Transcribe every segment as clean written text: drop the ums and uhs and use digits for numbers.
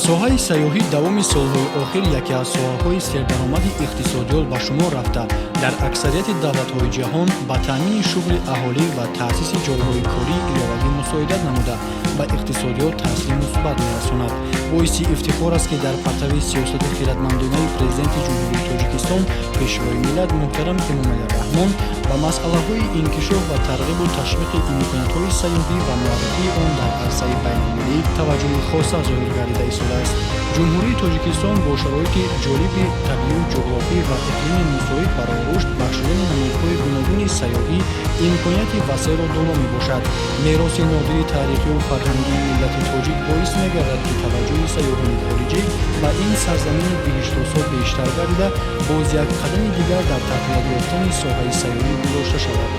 Соҳаи сайёҳӣ давоми солҳои охир яке аз соҳаҳои сердаромади иқтисодиёт ба шумор рафта, дар аксарияти давлатҳои ҷаҳон ба таъмини шуғли аҳолӣ ва таъсиси ҷойҳои кории иловагӣ мусоидат намуда, ба иқтисодиёт таъсири мусбат мерасонад. Боиси ифтихор аст, ки дар партави сиёсати хиратмандонаи Президенти Ҷумҳурии Тоҷикистон, Пешвои миллат муҳтарам Эмомалӣ Раҳмон ба масъалаҳои инкишоф ва тарғибу ташвиқи имкониятҳои сайёҳӣ ва муаррифии он дар арсаи байналмилалӣ таваҷҷӯҳи хоса зоҳир гардида истодааст. Ҷумҳурии Тоҷикистон бо шароити ҷолиби табиию ҷуғрофӣ ва иқлими мусоид барои рушд бахшидани намудҳои гуногуни сайёҳӣ имконияти васеъро доро мебошад. Мероси нодири таърихию фарҳангии миллати тоҷик боис мегардад, ки таваҷҷӯҳи сайёҳони хориҷӣ ба ин сарзамини биҳиштосо бештар гардида, боз як қадами дигар дар тақвият ёфтани соҳаи сайёҳӣ гузошта шавад.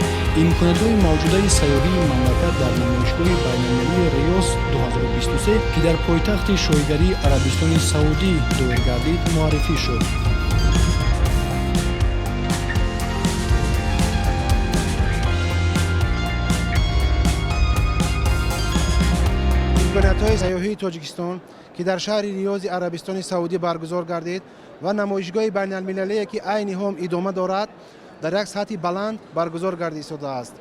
Имкониятҳои мавҷудаи сайёҳии мамлакат дар намоишгоҳи байналмилалии Риёз 2023, ки дар пойтахти шоҳигарии Арабистони Саудӣ доир гардид, муаррифӣ шуд. Имкониятҳои сайёҳии Тоҷикистон, ки дар шаҳри Риёзи Арабистони Саудӣ баргузор гардид ва намоишгоҳи байналмилалие, ки айни ҳол идома дорад, дар як сатҳи баланд баргузор гардида истодааст.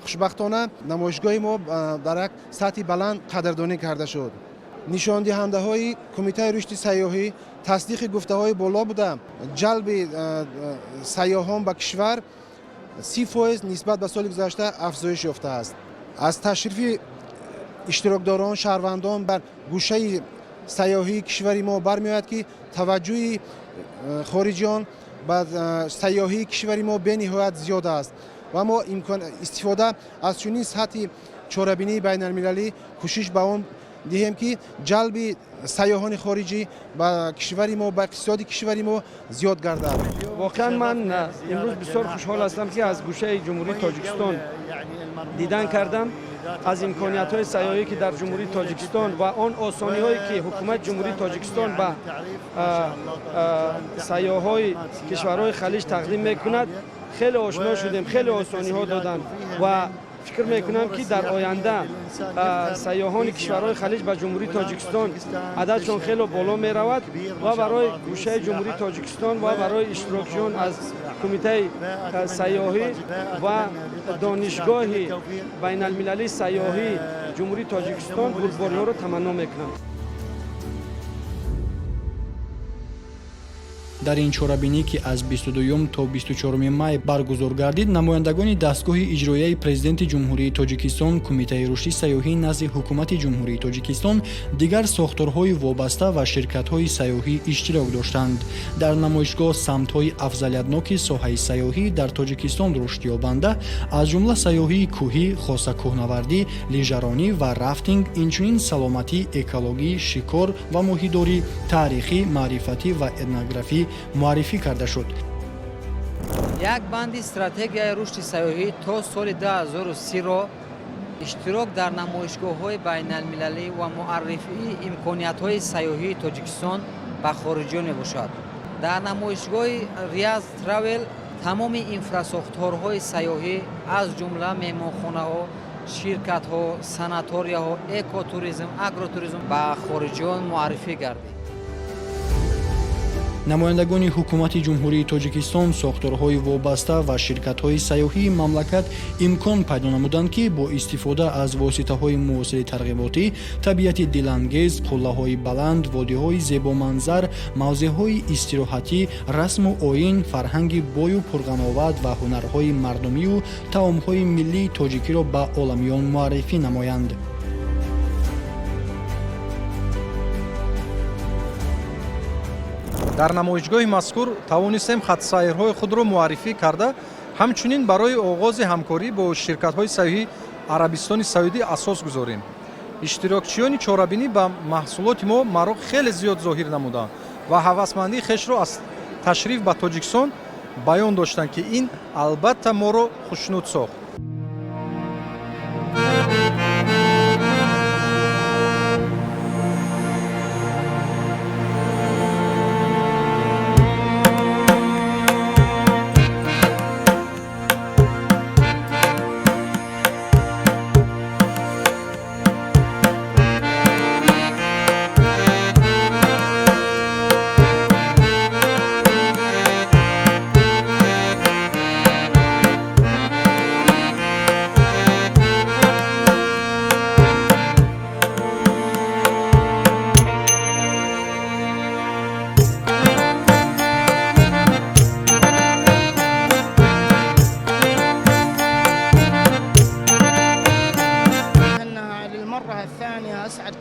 Хушбахтона, намоишгоҳи мо дар як сатҳи баланд қадрдонӣ карда шуд. Нишондиҳандаҳои Кумитаи рушди сайёҳӣ тасдиқи гуфтаҳои боло буда, ҷалби сайёҳон ба кишвар 30% нисбат ба соли гузашта афзоиш ёфтааст. Аз ташрифи иштирокдорон, шаҳрвандон бар гӯшаи сайёҳии кишвари мо бармеояд, ки таваҷҷӯҳи хориҷиён ба сайёҳии кишвари мо бениҳоят зиёд аст ва мо истифода аз чунин сатҳи чорабинии байналмилалӣ кӯшиш ба он диҳем, ки ҷалби сайёҳони хориҷӣ ба кишвари мо, ба иқтисоди кишвари мо зиёд гардад. Воқеан, ман имрӯз бисёр хушҳол ҳастам, ки аз гӯшаи Ҷумҳурии Тоҷикистон дидан кардам аз имкониятҳои сайёҳӣ, ки дар Ҷумҳурии Тоҷикистон ва он осониҳое, ки ҳукумати Ҷумҳурии Тоҷикистон ба сайёҳҳои кишварҳои Халиҷ тақдим мекунад. Хеле ошно шудем, хеле осониҳо доданд ва фикр мекунам, ки дар оянда сайёҳони кишварҳои Халиҷ ба Ҷумҳурии Тоҷикистон ададшон хеле боло меравад ва барои гӯшаи Ҷумҳурии Тоҷикистон ва барои иштирокчиён аз Кумитаи сайёҳӣ ва Донишгоҳи байналмилалии сайёҳии Ҷумҳурии Тоҷикистон бурдбориҳоро таманно мекунам. Дар ин чорабинӣ, ки аз 22 то 24 май баргузор гардид, намояндагони дастгоҳи иҷроияи Президенти Ҷумҳурии Тоҷикистон, Кумитаи рушди сайёҳӣ назди Ҳукумати Ҷумҳурии Тоҷикистон, дигар сохторҳои вобаста ва ширкатҳои сайёҳӣ иштирок доштанд. Дар намоишгоҳ самтҳои афзалиятноки соҳаи сайёҳӣ дар Тоҷикистон рушдёбанда, аз ҷумла сайёҳии кӯҳӣ, хоса кӯҳнавардӣ, лижаронӣ ва рафтинг, инчунин саломатӣ, экологӣ, шикор ва моҳидорӣ, таърихӣ, маърифатӣ ва этнографӣ муаррифӣ карда шуд. Як банди стратегияи рушди сайёҳӣ то соли 2030-ро иштирок дар намоишгоҳҳои байналмилалӣ ва муаррифии имкониятҳои сайёҳии Тоҷикистон ба хориҷиён мебошад. Дар намоишгоҳи Риаз Травел тамоми инфрасохторҳои сайёҳӣ, аз ҷумла меҳмонхонаҳо, ширкатҳо, санаторияҳо, экотуризм, агротуризм ба хориҷиён муаррифӣ гардид. Намояндагони Ҳукумати Ҷумҳурии Тоҷикистон, сохторҳои вобаста ва ширкатҳои сайёҳии мамлакат имкон пайдо намуданд, ки бо истифода аз воситаҳои муосири тарғиботӣ табиати дилангез, қуллаҳои баланд, водиҳои зебоманзар, мавзеъҳои истироҳатӣ, расму оин, фарҳанги бою пурғановат ва ҳунарҳои мардумию таомҳои миллии тоҷикиро ба оламиён муаррифӣ намоянд. Дар намоишгоҳи мазкур тавонистем хатсайрҳои худро муаррифӣ карда, ҳамчунин барои оғози ҳамкорӣ бо ширкатҳои сайёҳии Арабистони Саудӣ асос гузорем. Иштирокчиёни чорабинӣ ба маҳсулоти мо мароқ хеле зиёд зоҳир намуданд ва ҳавасмандии хешро аз ташриф ба Тоҷикистон баён доштанд, ки ин албатта моро хушнуд сохт.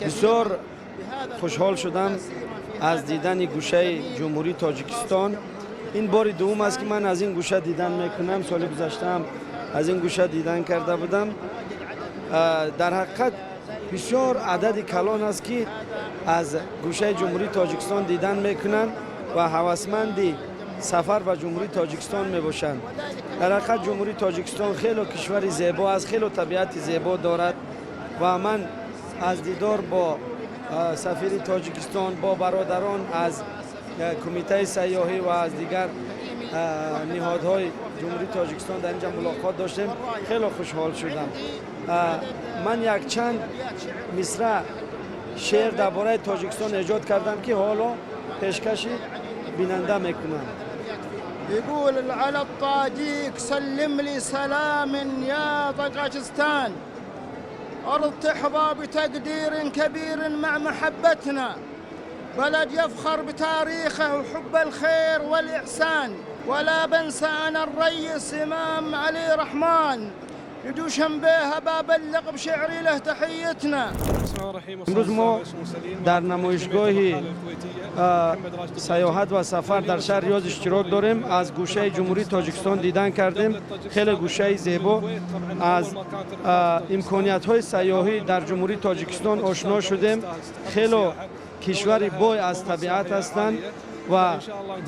Бисёр хушҳол шудам аз дидани гӯшаи Ҷумҳурии Тоҷикистон. Ин бори дуввум аст, ки ман аз ин гӯша дидан мекунам. Соли гузаштаам аз ин гӯша дидан карда будам. Дар ҳақиқат, бисёр адади калон аст, ки аз гӯшаи Ҷумҳурии Тоҷикистон дидан мекунанд ва ҳавасманди сафар ба Ҷумҳурии Тоҷикистон мебошанд. Дар ҳақиқат, Ҷумҳурии Тоҷикистон хело кишвари зебо аст, хело табиати зебо дорад ва ман аз дидор бо сафири Тоҷикистон, бо бародарон аз Кумитаи сайёҳӣ ва аз дигар ниҳодҳои Ҷумҳурии Тоҷикистон дар инҷа мулоқот доштем, хело хушҳол шудам. Ман якчанд мисра шеър дар бораи Тоҷикистон эҷод кардам, ки ҳоло пешкаши бинанда мекунам. يقول على الطاجيك: سلم لي سلام يا طاجكستان، أرض تحظى بتقدير كبير مع محبتنا، بلد يفخر بتاريخه وحب الخير والإحسان، ولا بنسى أنا الرئيس إمام علي رحمن، لدوشنبه بابلغ بشعري له تحيتنا. Имрӯз мо дар намоишгоҳи сайёҳат ва сафар дар шаҳри Риёз иштирок дорем. Аз гӯшаи Ҷумҳурии Тоҷикистон дидан кардем, хеле гӯшаи зебо. Аз имкониятҳои сайёҳӣ дар Ҷумҳурии Тоҷикистон ошно шудем. Хело кишвари бой аз табиат ҳастанд ва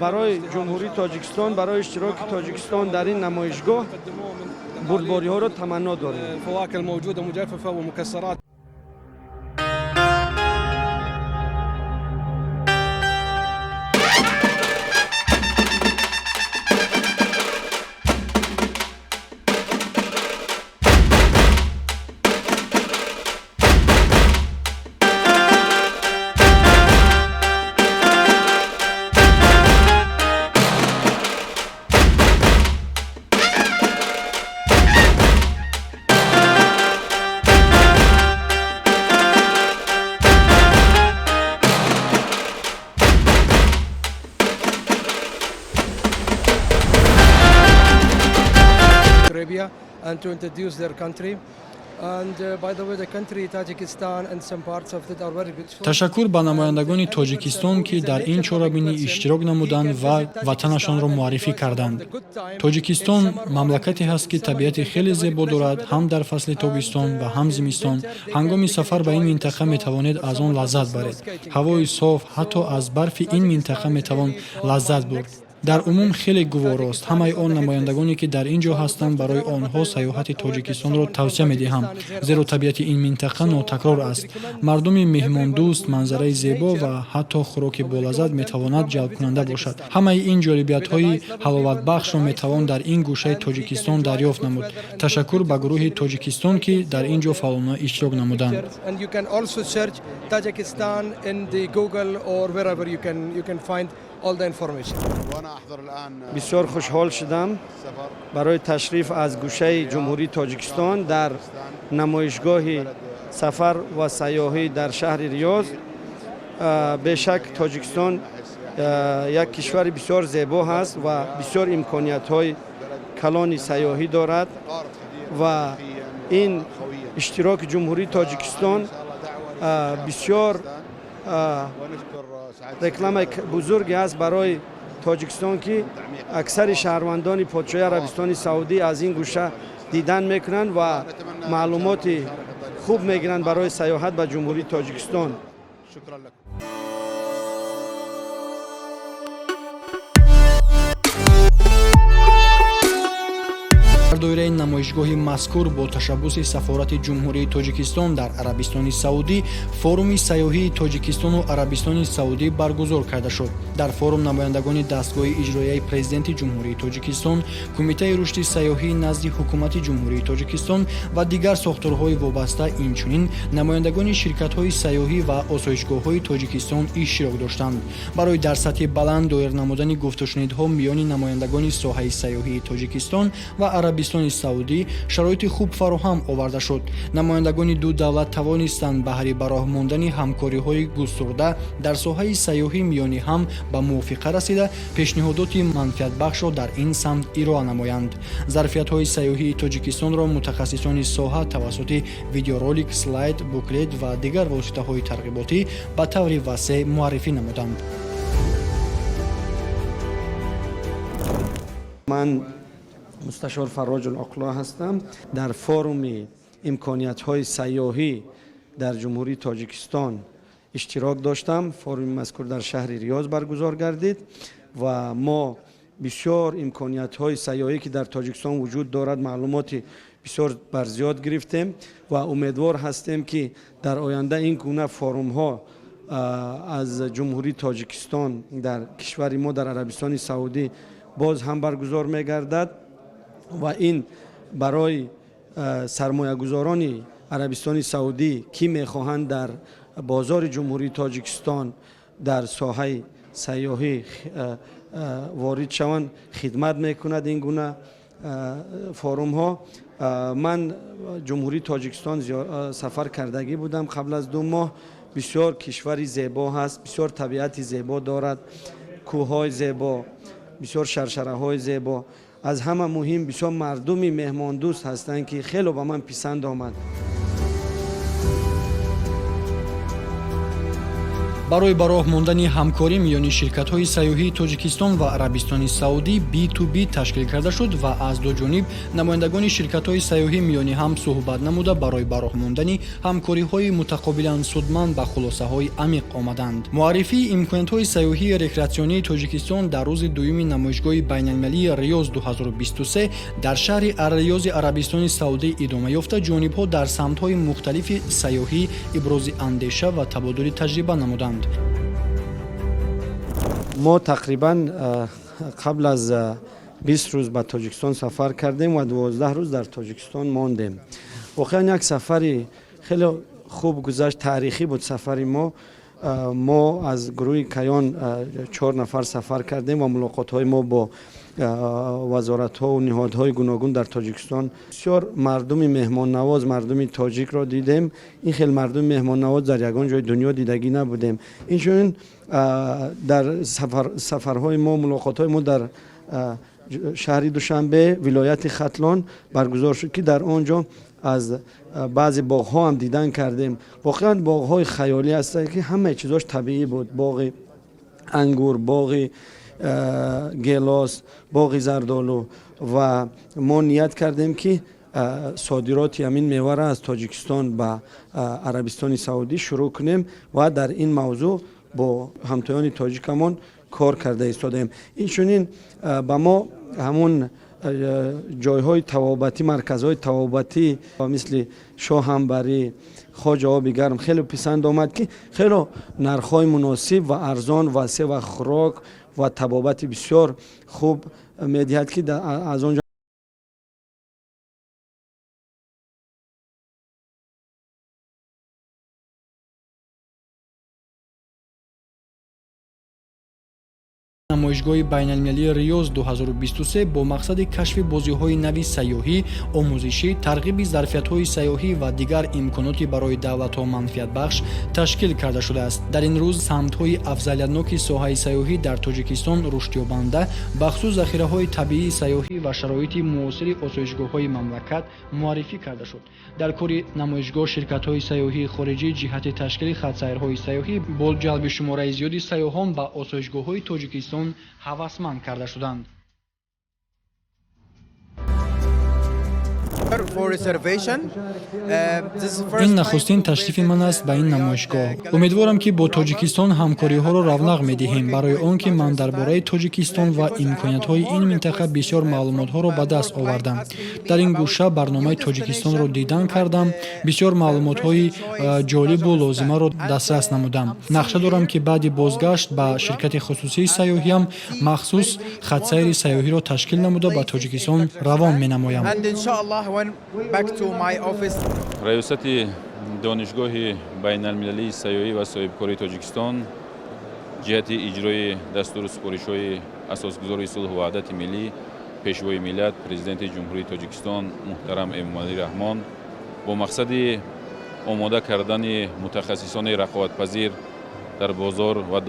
барои Ҷумҳурии Тоҷикистон, барои иштироки Тоҷикистон дар ин намоишгоҳ бурдбориҳоро таманно дорем. الفواكه الموجودة مجففة ومكسرات. Arabia and to introduce their country. And by the way, the country Tajikistan and some parts of it are very beautiful. Ташаккур ба намояндагони Тоҷикистон, ки дар ин чорабинӣ иштирок намуданд ва ватанашонро муаррифӣ карданд. Тоҷикистон мамлакате ҳаст, ки табиати хеле зебо дорад. Ҳам дар фасли тобистон ва ҳам зимистон ҳангоми сафар ба ин минтақа метавонед аз он лаззат баред. Ҳавои соф, ҳатто аз барфи ин минтақа метавон лаззат бурд. Дар умум хеле гуворост. Ҳамаи он намояндагоне, ки дар ин ҷо ҳастанд, барои онҳо сайёҳати Тоҷикистонро тавсия медиҳам, зеро табиати ин минтақа нотакрор аст, мардуми меҳмондӯст, манзараи зебо ва ҳатто хӯроки болаззат метавонад ҷалбкунанда бошад. Ҳамаи ин ҷолибиятҳои ҳаловатбахшро метавон дар ин гӯшаи Тоҷикистон дарёфт намуд. Ташаккур ба гурӯҳи Тоҷикистон, ки дар ин ҷо фаъолона иштирок намуданд. And you can also search Tajikistan in the Google or wherever you can find all the information. وانا احضر الان Бисёр хушҳол шудам السفر барои ташриф аз гӯшаи Ҷумҳурии Тоҷикистон дар намоишгоҳи сафар ва сайёҳӣ дар шаҳри Риёз. Бешак, Тоҷикистон як кишвари бисёр зебо ҳаст ва бисёр имкониятҳои калони сайёҳӣ дорад ва ин иштироки Ҷумҳурии Тоҷикистон бисёр ونشكر سعاده рекламаи бузурге аст барои Тоҷикистон, ки аксари шаҳрвандони Подшоҳи Арабистони Саудӣ аз ин гӯша дидан мекунанд ва маълумоти хуб мегиранд барои сайёҳат ба Ҷумҳурии Тоҷикистон. شكرا لكم. Дар доираи намоишгоҳи мазкур бо ташаббуси сафорати Ҷумҳурии Тоҷикистон дар Арабистони Саудӣ форуми сайёҳии Тоҷикистону Арабистони Саудӣ баргузор карда шуд. Дар форум намояндагони дастгоҳи иҷроияи Президенти Ҷумҳурии Тоҷикистон, Кумитаи рушди сайёҳии назди Ҳукумати Ҷумҳурии Тоҷикистон ва дигар сохторҳои вобаста, инчунин намояндагони ширкатҳои сайёҳӣ ва осоишгоҳҳои Тоҷикистон иштирок доштанд. Барои дар сатҳи баланд доир намудани гуфтушунидҳо миёни намояндагони соҳаи сайёҳии Тоҷикистон ва Арабистони Арабистони Саудӣ шароити хуб фароҳам оварда шуд. Намояндагони ду давлат тавонистанд баҳри ба роҳ мондани ҳамкориҳои густурда дар соҳаи сайёҳӣ миёни ҳам ба мувофиқа расида, пешниҳодоти манфиатбахшро дар ин самт ироа намоянд. Зарфиятҳои сайёҳии Тоҷикистонро мутахассисони соҳа тавассути видеоролик, слайд, буклет ва дигар воситаҳои тарғиботӣ ба таври васеъ муаррифӣ намуданд. Ман мусташор Фарроҷул Оқло ҳастам. Дар форуми имкониятҳои сайёҳӣ дар Ҷумҳурии Тоҷикистон иштирок доштам. Форуми мазкур дар шаҳри Риёз баргузор гардид ва мо бисёр имкониятҳои сайёҳӣ, ки дар Тоҷикистон вуҷуд дорад, маълумоти бисёр барзиёд гирифтем ва умедвор ҳастем, ки дар оянда ин гуна форумҳо аз Ҷумҳурии Тоҷикистон дар кишвари мо, дар Арабистони Саудӣ, боз ҳам баргузор мегардад ва ин барои сармоягузорони Арабистони Саудӣ, ки мехоҳанд дар бозори Ҷумҳурии Тоҷикистон дар соҳаи сайёҳӣ ворид шаванд, хидмат мекунад ин гуна форумҳо. Ман Ҷумҳурии Тоҷикистон сафар кардагӣ будам қабл аз 2 моҳ. Бисёр кишвари зебо ҳаст, бисёр табиати зебо дорад, кӯҳҳои зебо, бисёр шаршараҳои зебо, аз ҳама муҳим, бисёр мардуми меҳмондӯст ҳастанд, ки хело ба ман писанд омад. Барои ба роҳ мондани ҳамкорӣ миёни ширкатҳои сайёҳии Тоҷикистон ва Арабистони Саудӣ B2B ташкил карда шуд ва аз ду ҷониб намояндагони ширкатҳои сайёҳӣ миёни ҳам суҳбат намуда, барои ба роҳ мондани ҳамкориҳои мутақобилан судманд ба хулосаҳои амиқ омаданд. Муаррифии имкониятҳои сайёҳии рекреатсионии Тоҷикистон дар рӯзи дуюми намоишгоҳи байналмилалии Риёз 2023 дар шаҳри Арриёзи Арабистони Саудӣ идома ёфта, ҷонибҳо дар самтҳои мухталифи сайёҳӣ ибрози андеша ва табодули таҷриба намуданд. Мо тақрибан қабл аз 20 рӯз ба Тоҷикистон сафар кардем ва 12 рӯз дар Тоҷикистон мондем. Воқеан, як сафари хеле хуб гузашт, таърихӣ буд сафари мо. Мо аз гурӯҳи Каён чор нафар сафар кардем ва мулоқотҳои мо бо вазоратҳову ниҳодҳои гуногун дар Тоҷикистон. Бисёр мардуми меҳмоннавоз, мардуми тоҷикро дидем. Ин хел мардуми меҳмоннавоз дар ягон ҷои дунё дидагӣ набудем. Инчунин дар сафарҳои мо мулоқотҳои мо дар шаҳри Душанбе, вилояти Хатлон баргузор шуд, ки дар он ҷо аз баъзе боғҳо ҳам дидан кардем. Воқеан, боғҳои хаёлӣ ҳастанд, ки ҳамаи чизош табиӣ буд: боғи ангур, боғи гелос, боғи зардолу. Ва мо ният кардем, ки содироти ҳамин меваро аз Тоҷикистон ба Арабистони Саудӣ шурӯъ кунем ва дар ин мавзӯъ бо ҳамтоёни тоҷикамон кор карда истодаем. Инчунин ба мо ҳамун ҷойҳои табобатӣ, марказҳои табобатӣ, мисли Шоҳамбарӣ, Хоҷа Оби Гарм, хеле писанд омад, ки хело нархҳои муносиб ва арзон ва се вақт хӯрок ва табобати бисёр хуб медиҳад, ки аз он ҷо Намоишгоҳи байналмилалии Риёз 2023 бо мақсади кашфи бозиҳои нави сайёҳӣ, омӯзишӣ, тарғиби зарфиятҳои сайёҳӣ ва дигар имконоти барои давлатҳо манфиатбахш ташкил карда шудааст. Дар ин рӯз самтҳои афзалиятноки соҳаи сайёҳӣ дар Тоҷикистон рушдёбанда, бахусус захираҳои табиии сайёҳӣ ва шароити муосири осоишгоҳҳои мамлакат муаррифӣ карда шуд. Дар кори намоишгоҳ ширкатҳои сайёҳии хориҷӣ ҷиҳати ташкили хатсайрҳои сайёҳӣ бо ҷалби шумораи зиёди сайёҳон ба осоишгоҳҳои Тоҷикистон ҳавасманд карда шуданд. Ин нахустин ташрифи ман аст ба ин намоишгоҳ. Умедворам, ки бо Тоҷикистон ҳамкориҳоро равнақ медиҳем, барои он ки ман дар бораи Тоҷикистон ва имкониятҳои ин минтақа бисёр маълумотҳоро ба даст овардам. Дар ин гӯша барномаи Тоҷикистонро дидан кардам, бисёр маълумотҳои ҷолибу лозимаро дастрас намудам. Нақша дорам, ки баъди бозгашт ба ширкати хусусии сайёҳиям махсус хатсайри сайёҳиро ташкил намуда, ба Тоҷикистон равон менамоям. Раёсати Донишгоҳи байналмилалии сайёҳӣ ва соҳибкории Тоҷикистон ҷиҳати иҷрои дастуру супоришҳои Асосгузори сулҳу ваҳдати миллӣ. Пешвои миллат, Президенти Ҷумҳурии Тоҷикистон муҳтарам Эмомалӣ Раҳмон бо мақсади омода кардани мутахассисони рақобатпазир дар бозор ва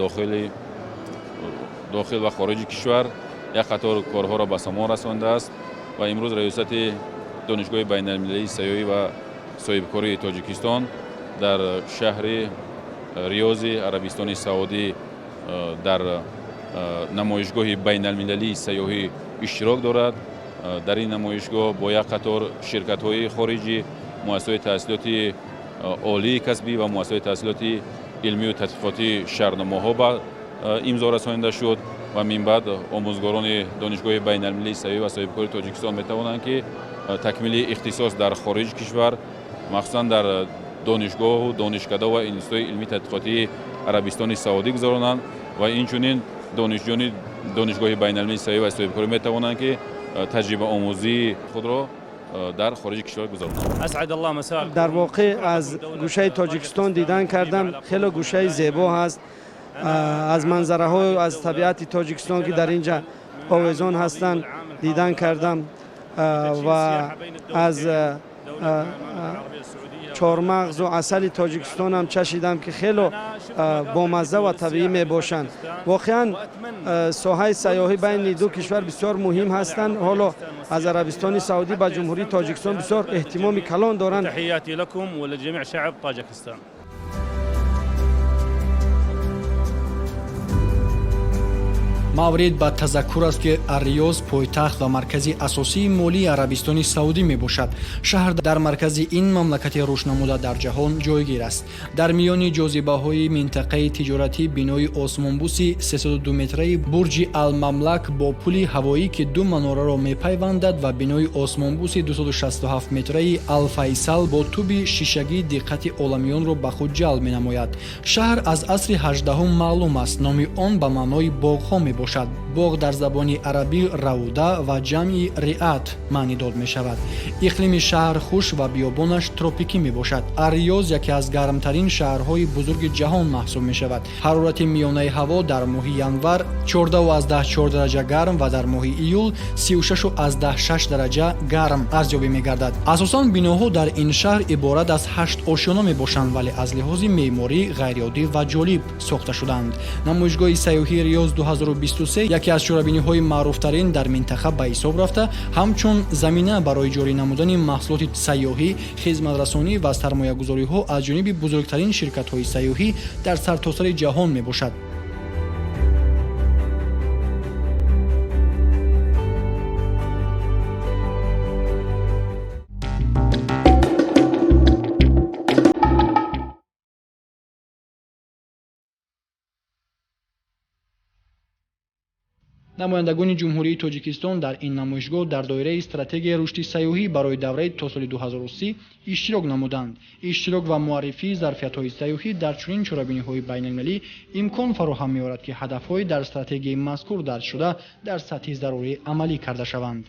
дохил ва хориҷи кишвар як қатор корҳоро ба сомон расондааст ва имрӯз раёсати Донишгоҳи байналмилалии сайёҳӣ ва соҳибкории Тоҷикистон дар шаҳри Риёзи Арабистони Саудӣ дар намоишгоҳи байналмилалии сайёҳӣ иштирок дорад. Дар ин намоишгоҳ бо як қатор ширкатҳои хориҷӣ, муассисаҳои таҳсилоти олии касбӣ ва муассисаҳои таҳсилоти илмию тадқиқотӣ шартномаҳо ба имзо расонида шуд ва минбаъд омӯзгорони Донишгоҳи байналмилалии сайёҳӣ ва соҳибкории Тоҷикистон метавонанд, ки такмили ихтисос дар хориҷи кишвар, махсусан дар донишгоҳу донишкада ва институтҳои илмии тадқиқотии Арабистони Саудӣ гузаронанд ва инчунин донишҷӯёни Донишгоҳи байналмилалии сайёҳӣ ва соҳибкорӣ метавонанд, ки таҷрибаомӯзии худро дар хориҷи кишвар гузаронанд. Дар воқеъ аз гӯшаи Тоҷикистон дидан кардам, хеле гӯшаи зебо ҳаст. Аз манзараҳо, аз табиати Тоҷикистон, ки дар ин ҷа овезон ҳастанд, дидан кардам ва аз чормағзу асали тоҷикистонам чашидам, ки хело бомазза ва табиӣ мебошанд. Воқеан соҳаи сайёҳӣ байни ду кишвар бисёр муҳим ҳастанд. Ҳоло аз Арабистони Саудӣ ба Ҷумҳурии Тоҷикистон бисёр эҳтимоми калон доранд. Маврид ба тазаккур аст, ки Арриёз пойтахт ва маркази асосии молии Арабистони Саудӣ мебошад. Шаҳр дар маркази ин мамлакати рушднамуда дар ҷаҳон ҷойгир аст. Дар миёни ҷозибаҳои минтақаи тиҷоратӣ бинои осмонбуси 302-метраи Бурҷи Алмамлак бо пули ҳавоӣ, ки ду манораро мепайвандад, ва бинои осмонбуси 267-метраи Алфайсал бо туби шишагӣ диққати оламиёнро ба худ ҷалб менамояд. Шаҳр аз асри 18 маълум аст. Номи он ба маънои боғҳо мебошад. Боғ дар забони арабӣ равуда ва ҷамъи риат маънидод мешавад. Иқлими шаҳр хуш ва биёбонаш тропикӣ мебошад. Арриёз яке аз гармтарин шаҳрҳои бузурги ҷаҳон маҳсуб мешавад. Ҳарорати миёнаи ҳаво дар моҳи январ 14,4 дараҷа гарм ва дар моҳи июл 36,6 дараҷа гарм арзёбӣ мегардад. Асосан биноҳо дар ин шаҳр иборат аз 8 ошёна мебошанд, вале аз лиҳози меъморӣ ғайриоддӣ ва ҷолиб сохта шудаанд. Намоишгоҳи сайёҳии Риёз 2023 яке аз чорабиниҳои маъруфтарин дар минтақа ба ҳисоб рафта, ҳамчун замина барои ҷорӣ намудани маҳсулоти сайёҳӣ, хизматрасонӣ ва сармоягузориҳо аз ҷониби бузургтарин ширкатҳои сайёҳӣ дар сартосари ҷаҳон мебошад. Намояндагони Ҷумҳурии Тоҷикистон дар ин намоишгоҳ дар доираи стратегияи рушди сайёҳӣ барои давраи то соли 2030 иштирок намуданд. Иштирок ва муаррифии зарфиятҳои сайёҳӣ дар чунин чорабиниҳои байналмилалӣ имкон фароҳам меорад, ки ҳадафҳои дар стратегияи мазкур дарҷшуда дар сатҳи зарурӣ амалӣ карда шаванд.